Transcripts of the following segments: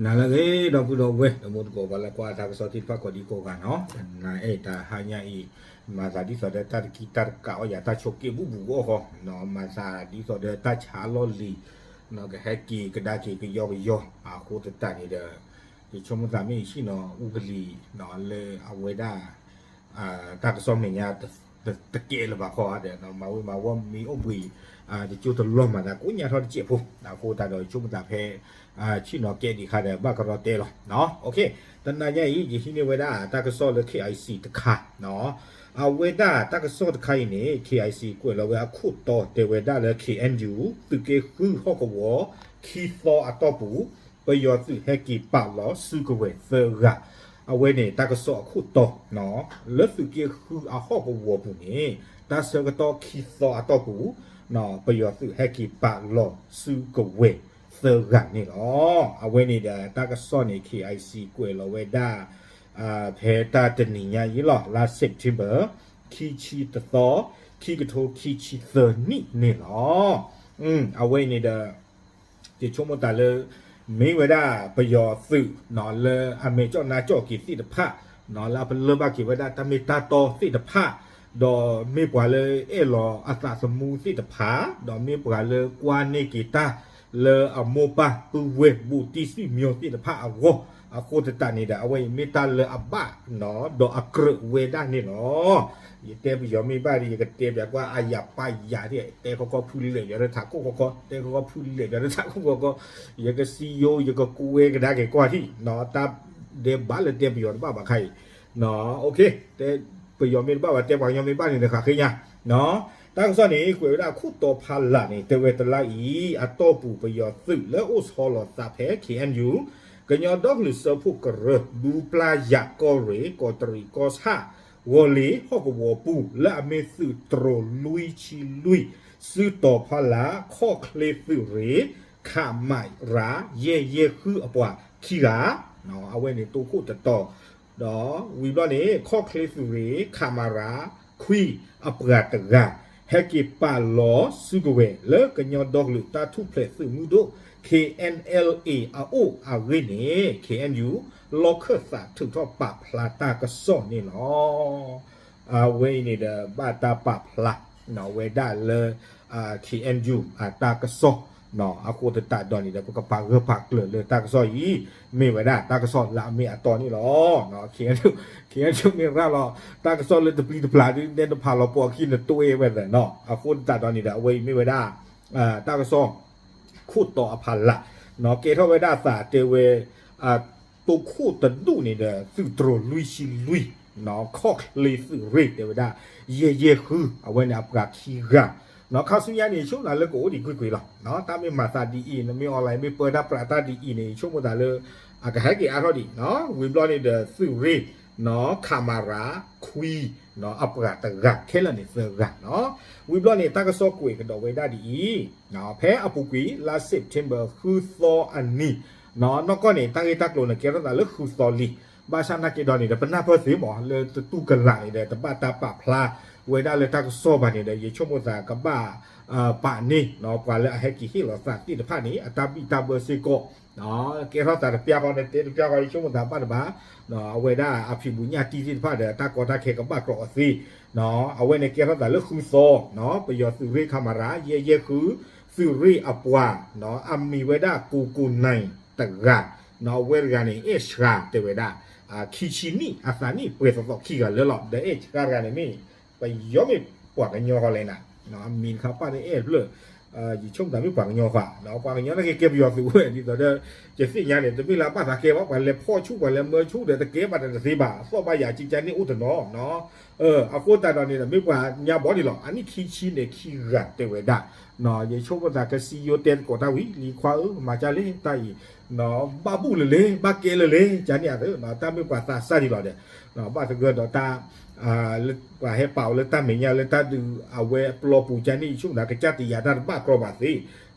နၤလၢအဂ့ၤ ဒီပုၢ်ဒီဝဲၢ် ဒီးမိၢ်သကိး ပှၤလၢကွၢ်တၢ်ကစီၣ်သ့ၣ်တဖၣ်ကိးဒံကိးဂၤနီၤ, နအဲၣ်တဟါညါအံၤ မၤသးဒ်သိးဒီးတၢ်တကံတၢ်တကးအီၣ်ယၤ တၢ်ဆိးက့ၣ်ဘူၣ်ဘူၣ်အီၣ်ဃီ, မၤသးဒ်သိးဒီးတၢ်ဆါလီၢ်လံၤ ကဟဲက့ၤကဒါက့ၤကယီကယီ အဃိသတးန့ၣ်ဒီး ယဆိကမိၣ်သးမ့ၢ်ယဆ့ၣ်နီၤ အူကလံၤ လၢအဝဲဒၣ် တၢ်ကစီၣ်မဲာ်ညါ တကဲလၢၤဘၣ်ခီဧါဒီး မၤဝံၤမၤဝီၤမ့ၢ်အိၣ်ဘှံး တကၠိတလီၢ်မၤသးကိးညါထီၣ်တစဲးဖိ အဃိသတးဒီးဆိကမိၣ်သးဖဲ ဆ့ၣ်နီၤကဲဒံးခါဒီး ဘၣ်ကရီတဲလီၤ. တနၤညါအံၤ ယဟံးန့ၢ်ဝဲဒၣ်တၢ်ကစီၣ်လၢ KIC တခါ အဝဲဒၣ်တၢ်ကစီၣ်တခါအံၤန့ၣ် KIC ကွဲးလီၤဝဲအခိၣ်တီတဲဝဲဒၣ်လၢ KNU သုးက့ဃုဟီၣ်ကဝီၤ ခံသီအတီၢ်ပူၤ ပယီၤသုးဟဲက့ၤပာ်လီၤစုကဝဲၤသၢဂၤ, အဝဲန့ၣ်တၢ်ကစီၣ်အခိၣ်တီ လၢသုးက့ဃုအဟီၣ်ကဝီၤပူၤန့ၣ် တၢ်ဆၢကတီၢ်ခံသီအတီၢ်ပူၤ ပယီၤသုးဟဲက့ၤပာ်လီၤစုကဝဲၤသၢဂၤန့ၣ်လီၤ. အဝဲန့ၣ်ဒီးတၢ်ကစီၣ်န့ၣ် KIC ကွဲးလီၤဝဲဒၣ် ဖဲတၢ်တနံၤညါအံၤလီၤ လါ September ခံဆံတသီ ခံကထိခံဆံသၢနံၣ်န့ၣ်လီၤ. အဝဲအံၤန့ၣ်ဒီး ယဆိကမိၣ်သးလၢ မ့ၢ်ဝဲဒၣ်ပယီၤသုး လၢအမဲာ်ကၠီၣ်နါကၠီၣ်က့ၤသ့ၣ်တဖၣ် လၢအပလၢၢ်ဘၣ်က့ၤဝဲဒၣ်တၢ်မ့ၢ်တၢ်တီသ့ၣ်တဖၣ် ဒီးမ့ၢ်ပှၤလၢအဲၣ်လီၤအသးသမူသ့ၣ်တဖၣ် ဒီးမ့ၢ်ပှၤလၢကွၢ်န့ၢ်က့ၤတၢ် လၢအမိၢ်ပၢ်ပုၢ်ဝဲၢ်ဘူးတံၢ်စံၣ်မၠိသ့ၣ်တဖၣ်အဂီၢ် အဃိသတးန့ၣ်ဒီး အဝဲအံၤမ့ၢ်တၢ်လၢအဘၣ် ဒီးအကြၢးဝဲဒၣ်န့ၣ်လီၤ. ယတဲပယီၤမ့ၢ်ဘၣ်ဒီး ယကတဲပျးကွၢ်အယၤပာ်ယၤသ့ၣ် တဲခီခီဖုလဲၣ်ပျးလၢထးခိၣ်ခီခီ တဲခီခီဖုလဲၣ်ပျးလၢထးခိၣ်ခီခီ ယကစံယိ ယကကွဲကဒါက့ၤကွၢ်ထံၣ် တၢ်ဒဲးဘးလၢတဲပယီၤတဘၣ်ဘၣ်ခါအံၤ ပယီၤမ့ၢ်တဘၣ်ဘၣ် တဲပှၤကညီမ့ၢ်ဘၣ်န့ၣ်ဒီး ဃးဃ့ညါ တၢ်ကစီၣ်န့ၣ် ကွဲးဝဲဒၣ်ခိၣ်တီဖးလၢ်န့ၣ် တဲဝဲတလါအံၤ အတီၢ်ပူၤပယီၤသုးလၢအိၣ်ဆီလီၤသးဖဲ KNU ကညီဒီကလုာ်စၢဖှိၣ်ကရၢ ဒူပျၢ်ယၤကီၢ်ရ့ၣ် ကီးတရံးကီၢ်ဆၣ် ဂီၤလ့ၤဟီၣ်ကဝီၤပူၤ လၢအမ့ၢ်သုးတြိၤလွံၢ်ဆံလွံၢ် စုတီၤဖီလာ် ခီၣ်ချ့သုးရ့ၣ် ခမရ ယဲၢ်ယဲၢ်ဃုအပှၤခံဂၤ အဝဲန့ၣ်တိခိၣ်တတီၤ ဒီးဝံၤဘျီန့ၣ် ခီၣ်ချ့သုးရ့ၣ် ခမရ ခွံ အပှၤတဂၤ ဟဲက့ၤပာ်လီၤစုကဝဲၤ လၢကညီဒီကလုာ်တၢ်ထူၣ်ဖျဲးသုးမုၢ်ဒိၣ် KNLA အအိၣ်အဂ့ၢ်န့ၣ် KNU လီၢ်ခၢၣ်သးထုးထီၣ်ပာ်ဖျါတၢ်ကစီၣ်န့ၣ်လီၤ. အဝဲအံၤန့ၣ်ဒီး ဘၣ်တၢ်ပာ်ဖျါ ဝဲဒၣ်လၢ KNU အတၢ်ကစီၣ် အဃိသတးဒီးန့ၣ်ဒီး ပကပာ်ဂၢၢ်ပာ်ကျၢၤလၢတၢ်ကစီၣ်အံၤ မ့ၢ်ဝဲဒၣ်တၢ်ကစီၣ်လၢအမ့ၢ်အတီန့ၣ်လီၤ. KNU မ့ၢ်ရၤလီၤ တၢ်ကစီၣ်လၢတပျံၤတပျၢ်ဒုး နဲတဖးလီၤပိာ်အခံနတိၢ်အဲၣ်ဝဲသ့ၣ်နီၤ အဃိသတးဒီးန့ၣ်ဒီး အဝဲအံၤမ့ၢ်ဝဲဒၣ် တၢ်ကစီၣ် ခိၣ်တီအဖးလၢ် ကဲထီၣ်ဝဲဒၣ်သးတဲဝဲ တိခိၣ်တဒူၣ်န့ၣ်ဒီး သုးတြိၤလွံၢ်ဆံလွံၢ် ခီၣ်ချ့သုးရ့ၣ်တဲဝဲဒၣ် ယဲၢ်ယဲၢ်ဃု အဝဲန့ၣ်အပှၤခံဂၤ ခါဆူညါန့ၣ် ဆိကမိၣ်သးလၢကအိၣ်ဒံးကွ့ၢ်ကွ့ၢ်လီၤ. တၢ်မ့ၢ်မၤသးဒ်အံၤ နမ့ၢ် online မ့ၢ်ပၢတၢ်ပြးတၢ်ဒ်အံၤန့ၣ် ဆိကမိၣ်သးလၢ အကဟဲက့ၤအါထီၣ်ဒံး ဝံၤဘျီန့ၣ်ဒီး သုးရ့ၣ် ခမရ ခွံ အပှၤတဂၤ ခဲလၢာ်န့ၣ်သၢဂၤနီၤ. ဝံၤဘျီန့ၣ် တၢ်ကစီၣ်ကွဲးကဒီးဝဲဒၣ်ဒ်အံၤ ဖဲအပူၤကွံာ် လါ September ဃုသီအနံၤ နီၢ်ကီၢ်န့ၣ် တၢ်ဂ့ၢ်တၢ်ကျိၤန့ၣ် ကဲထီၣ်သးလၢဃုသီလံ. ဘၣ်ဆၣ်နာ်က့ဒီးန့ၣ်ဒီး ပနၢ်ပၢၢ်သ့မး လၢတတူၢ်ကလာ်န့ၣ်ဒီး တဘၣ်တၢ်ပာ်ဖျါဝဲဒၣ်လၢတၢ်ကစီၣ်ဘၣ်န့ၣ်ဒီး ယဆိကမိၣ်သးကဘၣ် ပာ်န့ၢ် ပှၤလၢအဟဲက့ၤဟ့ၣ်လီၤသးသ့ၣ်တဖၣ်န့ၣ် အတၢ်ဘံၣ်တၢ်ဘၢစ့ၢ်ကီး ကဲထီၣ်သးတပျၢ်ဃီန့ၣ် တဲတပျၢ်ဃီ ယဆိကမိၣ်သးဘၣ်တဘၣ် အဝဲဒၣ်အဖံးဘူးညၣ်တံၢ်သ့ၣ်တဖၣ်ဒီး တၢ်ကီတၢ်ခဲကဘၣ်ကြီအီၤသ့ အဝဲန့ၣ်ကဲထီၣ်သးလၢဃုသီ ပယီၤသုးရ့ၣ် ခမရ ယဲၢ်ယဲၢ်ဃု သုးရ့ၣ်အပှၤ အမံၤဝဲဒၣ် ကိကိနံ တဂၤ အဝဲတဂၤန့ၣ် အဲၣ်ဆှါတဲဝဲဒၣ် ခံဆံနံၣ် အသးနံၣ်ပှဲၤသီသီခံဂၤလၢာ်လီၤ. ဒီးအဲၣ်ဆှါတဂၤန့ၣ်မ့ၢ် ပယီၤမ့ၢ်ပှၤကညီဃီလဲၣ်နၤ အမံၤတခါပၣ်န့ၣ်အဲၣ်ဖျၢၣ် ယဆိကမိၣ်သးမ့ၢ်ပှၤကညီဃီ ပှၤကညီနာ်က့ကဲပယီၤသုးဝဲ ဒ်သိးဒီး ယသ့ၣ်ညါန့ၣ် တမ့ၢ်လၢအဘၣ်သးကဲဘၣ် ပှၤလဲၤဖီၣ်ဆူၣ် ပှၤလဲၤမၢဆူၣ်ဒီးတကဲဘၣ်ဒီးတသ့ဘၣ် သီၣ်ဘၣ်ယၤကကါန့ၣ်အိၣ်တနီၤ အဃိသတးဒီးန့ၣ်ဒီး မ့ၢ်ပှၤညါဘီန့ၣ်လီၤ အနံၣ်ခံဆံန့ၣ်ခံဂၤတဲဝဲဒၣ် ယဆိကမိၣ်သးကစံယိတဲသကိးတၢ်ဝံၤလံ ခွါဧၢ မၤကၢ်လဲၣ်တၢ်အံၤ ဘၣ်ဘူၣ်လၢၤလဲၣ် ဘၣ်ကဲလၢၤလဲၣ် ကန့ၣ်အသး တၢ်မ့ၢ်ပှၤသးစၢ်ဒံးလီၤဒီး ဘၣ်သဂၢၢ်ဒီးတၢ် ပှၤဟဲပာ်အီၤလၢတၢ်မဲာ်ညါလၢတၢ်ဒုးအဝဲအပျီပူၤကန့ၣ် ယဆိကမိၣ်သးကစၢ်တယာ်တၢ်တဘၣ်ကြီဘၣ်သ့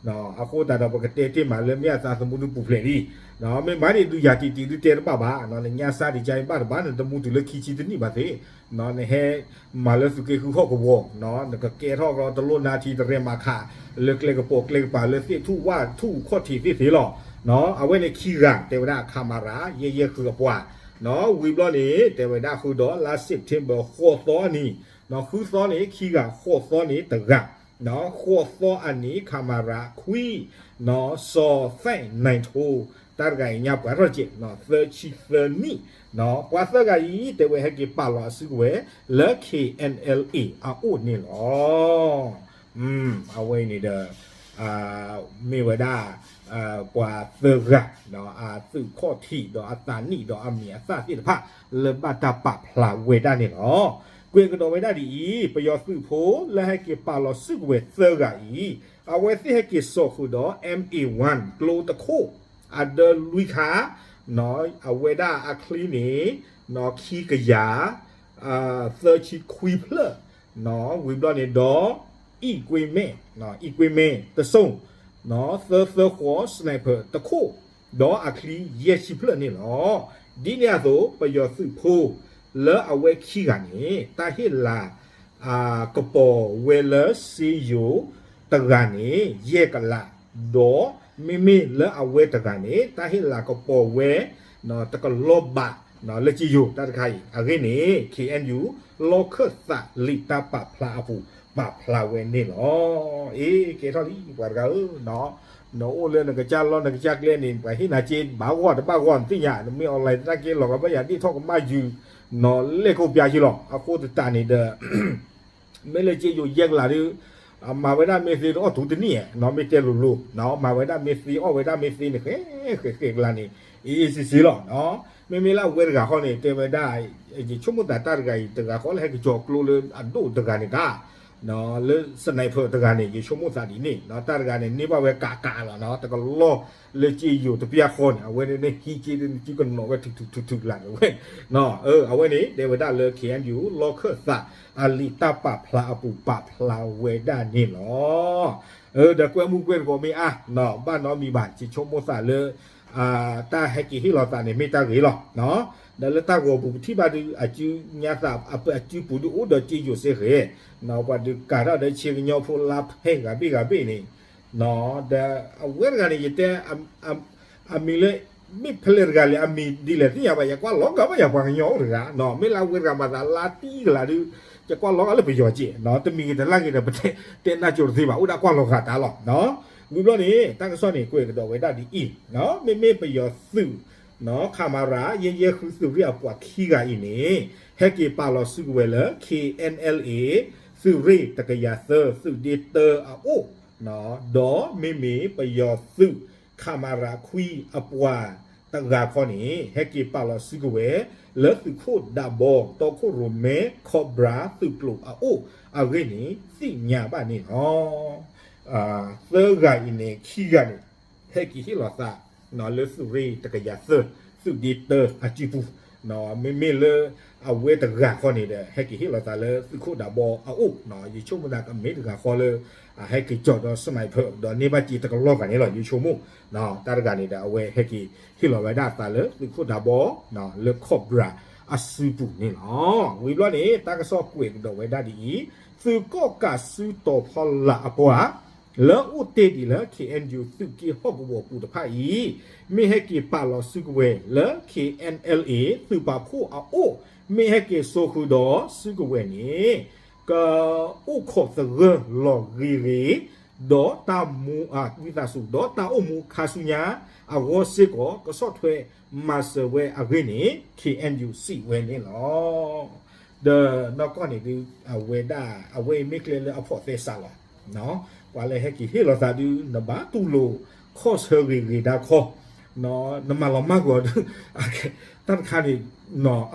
အဃိသတးဒီးပကတဲတ့ၢ်မးလၢမ့ၢ်အသးသမူဒုပူၤဖျဲးလံ မ့ၢ်မၤန့ၣ်ဒုးယၤတံၢ်တံၢ်ဒုးတဲတဘၣ်ဘၣ် နညါစၢ်ဒံးကန့ၣ်ဘၣ်တဘၣ် နတမူတုၤလၢခံဆံတနံၣ်ဘၣ်သ့ နဟဲမၤလၢသုးက့ဃုဟီၣ်ကဝီၤ နကကဲထီၣ်ကီးတလိၣ်နါထံတရဲၣ်မၤခး လၢကျဲကပိာ်ကျဲကပၤလၢသ့ၣ်ထူၣ်ဝၣ်ထူၣ်ခီၣ်ထံးသ့ၣ်သ့လီၤ အဝဲန့ၣ်ခံဂၤ တဲဝဲဒၣ် ခမရ ယဲၢ်ယဲၢ်ဃုအပှၤ, ဝံၤဘျီန့ၣ် တဲဝဲဒၣ်ဃုာ်ဒီးလါ September ဃိးသီအနံၤ, ဃုသီန့ၣ်ခံဂၤ ဃိးသီန့ၣ်တဂၤ, ဃိးသီအနံၤ ခမရ ခွံ, စီၤသဲၣ်နံထိ တၢ်တဂၤအံၤညါပှၤထီၣ်စဲး သၢဆံသၢနံၣ်, ပှၤသၢဂၤအံၤ တဲဝဲဟဲက့ၤပာ်လီၤအစုကဝဲၤလၢ K N L A အအိၣ်န့ၣ်လီၤ. အဝဲအံၤန့ၣ်ဒီး မ့ၢ်ဝဲဒၣ် ပှၤသၢဂၤ အသုးခီၣ်ထံးဒီးအသးနံၣ်ဒီးအမံၤအသၣ်သ့ၣ်တဖၣ် လၢဘၣ်တၢ်ပာ်ဖျါဝဲဒၣ်န့ၣ်လီၤ. ကွဲးကဒီးဝဲဒၣ်ဒ်အံၤ, ပယီၤသုးဖိလၢဟဲက့ၤပာ်လီၤစုကဝဲၤသၢဂၤအံၤ, အဝဲသ့ၣ်ဟဲက့ၤစိာ်ဃုာ်ဒီး M A one ကျိတခိၣ် အဒၢလွံၢ်ခါ, အဝဲဒၣ်အချံန့ၣ် ခံကယၤ သၢဆံခွံဖျၢၣ်, ဝံၤဘျီန့ၣ်ဒီး အံၣ်ကွ့မဲၣ်, အံၣ်ကွ့မဲၣ်တစိၢ်, သၢသၢဃိး sniper တခိၣ်, ဒီးအချံယဲၢ်ဆံဖျၢၣ်န့ၣ်လီၤ. ဒ်န့ၣ်အသိး ပယီၤသုးဖိ လၢအဝဲခံဂၤန့ၣ် တၢ်ဟ့ၣ်လၤ ကပီၤဝဲလၢစ့ယိၤတဂၤန့ၣ် ယဲၢ်ကလး, ဒီးမ့မ့ၢ်လၢအဝဲတဂၤန့ၣ် တၢ်ဟ့ၣ်လၤကပီၤဝဲ တကလီၤဘး လၢစ့ယိၤတၢ်တခါအံၤ အဂ့ၢ်န့ၣ် K N U လီၢ်ခၢၣ်သးလံာ်တၢ်ပာ်ဖျါအပူၤ ပာ်ဖျါဝဲန့ၣ်လီၤ. အ့ ကဲထီၣ်လံ ပှၤတဂၤဧၢ, နအိၣ်လၢနကစၢ်လီၢ်နကစၢ်ကျဲန့ၣ် ပှၤဟ့ၣ်နၤစ့ဘၣ်ဂီၢ်တဘၣ်ဂီၢ်နသ့ၣ်ညါ, နမ့ၢ် online သနာ်က့ လီၤဂာ်ဘၣ်ယၤဒ့ၣ်ထီၣ်ကမၣ်ယုာ် နလဲၣ်ခိၣ်ပျါယုာ်လီၤ. အဃိသတးန့ၣ်ဒီး မ့ၢ်လၢစ့ယိၤယဲၢ်ကလးဒီး မၤဝဲဒၣ်မ့ၢ်သ့တအီၣ်တူၤတနံၣ်, မ့ၢ်တဲလိၤလိၤ, မၤဝဲဒၣ်မ့ၢ်သ့အီၣ်ဝဲဒၣ်မ့ၢ်သ့န့ၣ် ဃဲဃဲဃဲကလးန့ၣ် အ့အ့စ့စ့လီၤ. မ့မ့ၢ်လၢအဝဲတဂၤဃီန့ၣ် တဲဝဲဒၣ် ယဆိကမိၣ်သးတၢ်တဂၤအံၤ တဂၤဃီလၢဟဲက့ၤကၠီၤကျိလၢအဒိၣ်တဂၤန့ၣ်တၢ် လၢ sniper တဂၤန့ၣ် ယဆိကမိၣ်သးဒ်န့ၣ် တၢ်တဂၤန့ၣ် န့ၢ်ဘၣ်ဝဲကးကးလီၤ, တကလီၢ်လၢစ့ယိၤတပျၢ်ဃီန့ၣ် အဝဲန့ၣ်န့ၣ်ဟံးက့ဒ်နစုကနိးဝဲထုးထုးထုးထုးလၢ်ဝဲ အဝဲန့ၣ် တဲဝဲဒၣ်လၢ K N U လီၢ်ခၢၣ်သးအလံာ်တၢ်ပာ်ဖျါအပူၤ ပာ်ဖျါဝဲဒၣ်န့ၣ်လီၤ. ဒီးကွဲမုၢ်ကွဲတကိးမ့ၢ်အါ ဘၣ်နီတမံၤဘၣ် ယဆိကမိၣ်သးလၢ တၢ်ဟဲက့ၤဟ့ၣ်လီၤသးန့ၣ် မ့ၢ်တၢ်ဂ့ၤလီၤ. ဒီးလၢတၢ်ဂီၤပူၤပထံၣ်ဘၣ်ဒုး အစုညါသး အစုပူၤဒုးအိၣ်ဒီးစ့ယိၤစ့ဃဲၤ, ပှၤဒုးကးထီၣ်ဒီးဆ့ကညီဖိလါဖဲဂၤဘ့ၣ်ဂၤဘ့ၣ်န့ၣ် ဒီးအဝဲတဂၤန့ၣ် ယတဲ အမံၤလၢ မ့ၢ်ဖဲလဲၣ်တဂၤလဲၣ် အမံၤဒ်လဲၣ်သ့ၣ်ညါဘၣ် ယကွၢ်လီၤဂာ်ဘၣ်ယၤပှၤကညီအိၣ်တဂၤ, မ့ၢ်လၢအဝဲတဂၤမၤသးလါတံၢ်ကလးဒုး ယကွၢ်လီၤဂာ်လၢပယီၤက့ၤ, တမံၤဂ့ၤတလါဂ့ၤဒီး ပတဲနၢ်ကၠိတသ့ဘၣ် အိၣ်ဒၣ်ကွၢ်လီၤဂာ်တၢ်လီၤ. ဝံၤဘျီန့ၣ် တၢ်ကစီၣ်န့ၣ် ကွဲးကဒီးဝဲဒၣ်ဒ်အံၤ, မ့မ့ၢ်ပယီၤသုး ခမရ ယဲၢ်ယဲၢ်ဃုသုးရ့ၣ်အပှၤခံဂၤအံၤန့ၣ် ဟဲက့ၤပာ်လီၤစုကဝဲၤလၢ K N L A သုးရ့ၣ်တကယၤသၢ သုးဒ့တၢအအိၣ်, ဒီးမ့မ့ၢ်ပယီၤသုး ခမရ ခွံအပှၤတဂၤခီန့ၣ် ဟဲက့ၤပာ်လီၤစုကဝဲၤ လၢသုးခိၣ်ဒးဘီ တီခိၣ်ရိၣ်မဲ Cobra သုးကျိၤအအိၣ်အဂ့ၢ်န့ၣ် သ့ၣ်ညါဘၣ်န့ၣ်လီၤ. သၢဂၤအံၤန့ၣ် ခံဂၤန့ၣ် ဟဲက့ၤဟ့ၣ်လီၤသး လၢသုးရ့ၣ်တကယၤသၢ သုးဒ့တၢအစုပူၤ, မ့မ့ၢ်လၢအဝဲတဂၤဃီန့ၣ်ဒီး ဟဲက့ၤဟ့ၣ်လီၤသးလၢသုးခိၣ်ဒးဘီအအိၣ်, ယဆိကမိၣ်သးကမ့ၢ်တဂၤဃီလၢ ဟဲက့ၤကၠီၤဒီး sniper ဒီးန့ၢ်ဘၣ်စ့တကလီၢ်ဂၤန့ၣ်လီၤ ယဆိကမိၣ်, တၢ်တဂၤန့ၣ်ဒီး အဝဲဟဲက့ၤဟ့ၣ်လီၤဝဲဒၣ်သးလၢသုးခိၣ်ဒးဘီ လၢ Cobra အစုပူၤန့ၣ်လီၤ. ဝံၤဘျီန့ၣ် တၢ်ကစီၣ်ကွဲးကဒီးဝဲဒၣ်ဒ်အံၤ, သုးကီၣ်ကးစုတီၤဖီလာ်အပှၤ လၢအိၣ်တ့ၢ်ဒံးလၢ K N U သုးက့ဟီၣ်ကဝီၤပူၤတဖၣ်အံၤ, မ့ၢ်ဟဲက့ၤပာ်လီၤစုကဝဲၤလၢ K N L A သုးပာ်ဖှိၣ်အအိၣ်, မ့ၢ်ဟဲက့ၤစိာ်ဃုာ်ဒီးစုကဝဲၤန့ၣ် ကအိၣ်ခိးသဂၢၢ်လီၤဂ့ၤဂ့ၤ, ဒီးတၢ်မူအဝံသးစူၤ ဒီးတၢ်အိၣ်မူခါဆူညါ အဂီၢ်စ့ၢ်ကီး ကဆီၣ်ထွဲမၤစၢၤဝဲအဂ့ၢ်န့ၣ် K N U စံးဝဲန့ၣ်လီၤ. ဒီးနီၢ်ကီၢ်န့ၣ်ဒုး အဝဲဒၣ် အဝဲအံၤမ့ၢ်ကျဲလၢအဖီၣ်သဲစးလီၤ. ပှၤလၢဟဲက့ၤဟ့ၣ်လီၤသးဒုး နဘၣ်တူၢ်လိာ်ခီၣ်ဆၢဂ့ၤဂ့ၤဒါခီ, နမၤလီၤမၢ်ကွံာ်အီၤဒုး တၢ်တခါန့ၣ်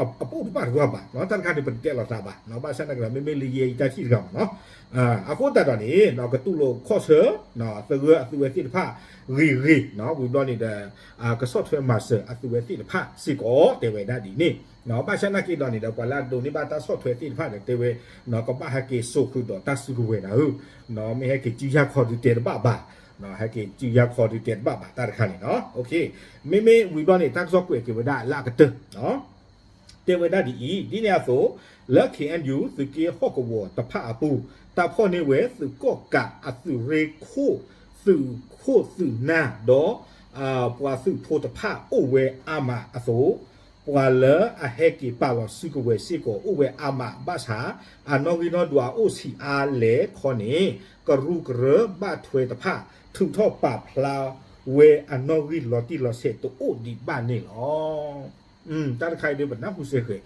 အပိၣ်တဘၣ်တဂၤဘၣ်, တၢ်တခါန့ၣ် ပတတဲလီၤသးဘၣ်, ဘၣ်ဆၣ်သနာ်က့ဒီး မ့မ့ၢ်လၢယဲအံၤတၢ်ထံၣ်တဂၤမးနီၤ, အဃိသတးဒီးန့ၣ် ကတူၢ်လိာ်ခီၣ်ဆၢ သဂၢၢ်အသုးဝဲသ့ၣ်တဖၣ်ဂ့ၤဂ့ၤ, ဝံၤဘျီန့ၣ်ဒီး ကဆီၣ်ထွဲမၤစၢၤအသုးဝဲသ့ၣ်တဖၣ်စ့ၢ်ကီး တဲဝဲဒၣ်ဒ်န့ၣ်, ဘၣ်ဆၣ်သနာ်က့ဒီးန့ၣ်ဒီး ပှၤလၢအဒိးန့ၢ်ဘၣ်တၢ်ဆီၣ်ထွဲသ့ၣ်တဖၣ်ဒီး တဲဝဲ ကဘၣ်ဟဲက့ၤစိာ်ဃုာ်ဒီးတၢ်စုကဝဲၤနၤဧၢ, မ့ၢ်ဟဲက့ၤစုယၢ်ခီဒုးတဲတဘၣ်ဘၣ်, ဟဲက့ၤစုယၢ်ခီဒုးတဲတဘၣ်ဘၣ် တၢ်တခါန့ၣ်နီၤ, မ့မ့ၢ်ဝံၤဘျီန့ၣ် တၢ်ကစီၣ်ကွဲးက့ၤဝဲဒၣ်လၢအကတၢၢ် တဲဝဲဒၣ်ဒ်အံၤ, ဒ်န့ၣ်အသိး လၢ K N U သုးက့ဟီၣ်ကဝီၤတဖၣ်အပူၤ တၢ်ဖီၣ်န့ၢ်ဝဲသုးကီၣ်ကးအသုးရ့ၣ်ခိၣ် သုးခိၣ်သုးနၢ် ဒီး ပှၤသုးဖိတဖၣ်အိၣ်ဝဲအါမးအသိး, ပှၤလၢအဟဲက့ၤပာ်လီၤစုကဝဲၤစ့ၢ်ကီးအိၣ်ဝဲအါမးဘၣ်ဆၣ်, အနီၣ်ဂံၢ်နီၣ်ဒွးအိၣ်ဆံးအါလဲၣ်ခီန့ၣ်, ကရူၢ်ကရၢဘၣ်ထွဲတဖၣ် ထုးထီၣ်ပာ်ဖျါဝဲအနီၣ်ဂံၢ်လီၤတံၢ်လီၤဆဲးတအိၣ်ဒံးဘၣ်န့ၣ်လီၤ. တၢ်တခါအံၤဒ်ပနၢ်ဟူစ့ၢ်ကီး,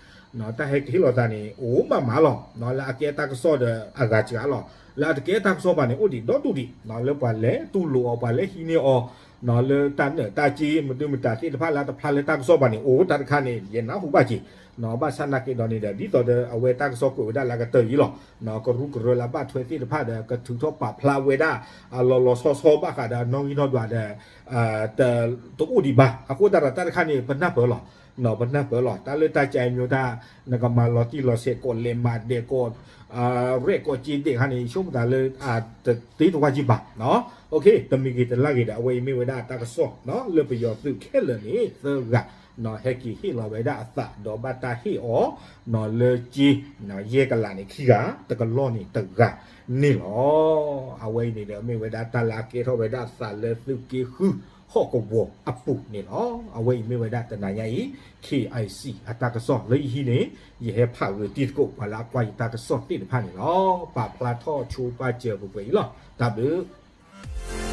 တၢ်ဟဲက့ၤဟ့ၣ်လီၤသးန့ၣ် အိၣ်မးမးလီၤ. လၢအကဲတၢ်ကစီၣ်ဒီးအဂၤစှၤလီၤ, လၢအတကဲတၢ်ကစီၣ်ဘၣ်န့ၣ် အိၣ်ဒံးဒီဒူၣ်ဒံး, လၢပှၤလဲၤတူၢ်လိာ်အီၤ ပှၤလဲၤဟံးန့ၢ်အီၤ, လၢတၢ်နၢၤတၢ်က့ မဒုမတၤသ့ၣ်တဖၣ်လၢအတဖျါလၢတၢ်ကစီၣ်ဘၣ်န့ၣ် အိၣ်တၢ်တခါန့ၣ် ယနၢ်ဟူဘၣ်က့ၤ, ဘၣ်ဆၣ်နာ်က့ဒီးန့ၣ်ဒီး ဒ်သိးဒီးအဝဲတၢ်ကစီၣ်ကွဲးဝဲဒၣ်လၢအကတၢၢ်အံၤလီၤ. ကရူၢ်ကရၢလၢအဘၣ်ထွဲသ့ၣ်တဖၣ်ဒီး ကထုးထီၣ်ပာ်ဖျါဝဲဒၣ် အလီၤလီၤဆီဆီဘၣ်ဃးဒီးအနီၣ်ဂံၢ်နီၣ်ဒွးဒီး တအိၣ်ဒံးဘၣ်. အဃိသတးဒီးတၢ်တခါန့ၣ် ပနၢ်ပၢၢ်လီၤ, ပနၢ်ပၢၢ်လီၤ. တၢ်လၢတၢ်ကဲအံၤမ့ၢ်တၢ် နကမၤလီၤတံၢ်လီၤဆဲး ကိးလဲၤမၤဒဲး ကိးရဲၣ်ကိးက့ဒဲးခါန့ၣ် ယဆိကမိၣ်သးလၢ တသ့တဝါကံဘၣ်, တမံၤဂ့ၤတလါဂ့ၤဒီး အဝဲအံၤမ့ၢ်ဝဲဒၣ်တၢ်ကစီၣ် လၢပယီၤသုးခဲလၢာ်န့ၣ် သၢဂၤ ဟဲက့ၤဟ့ၣ်လီၤဝဲဒၣ်အသး ဒီးဘၣ်တၢ်ဟ့ၣ်အီၤ လၢက့ ယဲၢ်ကလးန့ၣ်ခံဂၤ တကလီၢ်န့ၣ်တဂၤန့ၣ်လီၤ. အဝဲအံၤန့ၣ်ဒီး မ့ၢ်ဝဲဒၣ်တၢ်လၢအကဲထီၣ်ဝဲဒၣ်သးလၢသုးက့ဃုဟီၣ်ကဝီၤအပူၤန့ၣ်လီၤ. အဝဲအံၤမ့ၢ်ဝဲဒၣ်တနၤညါအံၤ KIC အတၢ်ကစီၣ်လၢယဟံးန့ၣ် ယဟဲဖးဂ့ၤတံၤသကိး ပှၤလၢအကွၢ်ယတၢ်ကစီၣ်သ့ၣ်တဖၣ်န့ၣ်လီၤ. ပာ်ဖျါထီၣ်ဆိပာ်စၢၤပှဲၤပှဲၤအံၤလီၤ. တၢ်ဘျုး